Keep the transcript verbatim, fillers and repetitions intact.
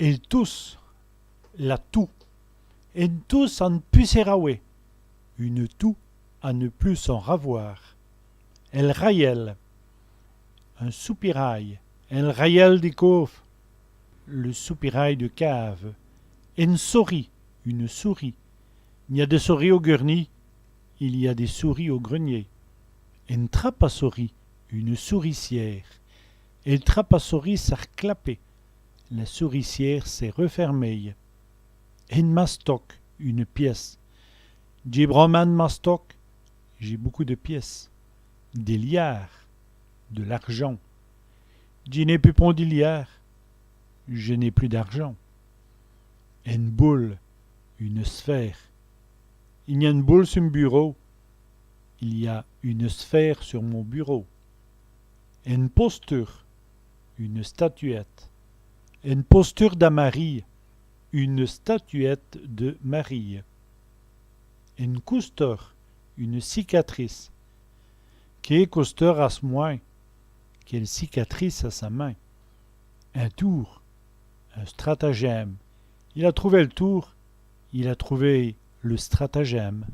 El tousse, la toux. Ène tousse à n' pus s' rawè. Une toux à ne plus s'en ravoir. El rayèl, un soupirail. El rayèl di côve, le soupirail de cave. Ène sorîye, une souris. I gn-a dès sorîyes au guèrnî, il y a des souris au grenier. Ène trape à sorîyes, une souricière. El trape à sorîyes s'a r'clapè, la souricière s'est refermée. Ène mastoke, une pièce. Dj'é branmint d' mastoques, j'ai beaucoup de pièces. Dès liârds, de l'argent. Dji n'é pus pont di liârds, je n'ai plus d'argent. Ène boule, une sphère. I gn-a ène boule su m' burau. Il y a une sphère sur mon bureau. Ène posture, une statuette. Ène posture da Marîye, une statuette de Marie. Ène coustore, une cicatrice. Qué coustore à s' mwin, quelle cicatrice à sa main. In toûr, un stratagème. Il a trouvé l' toûr, il a trouvé le stratagème.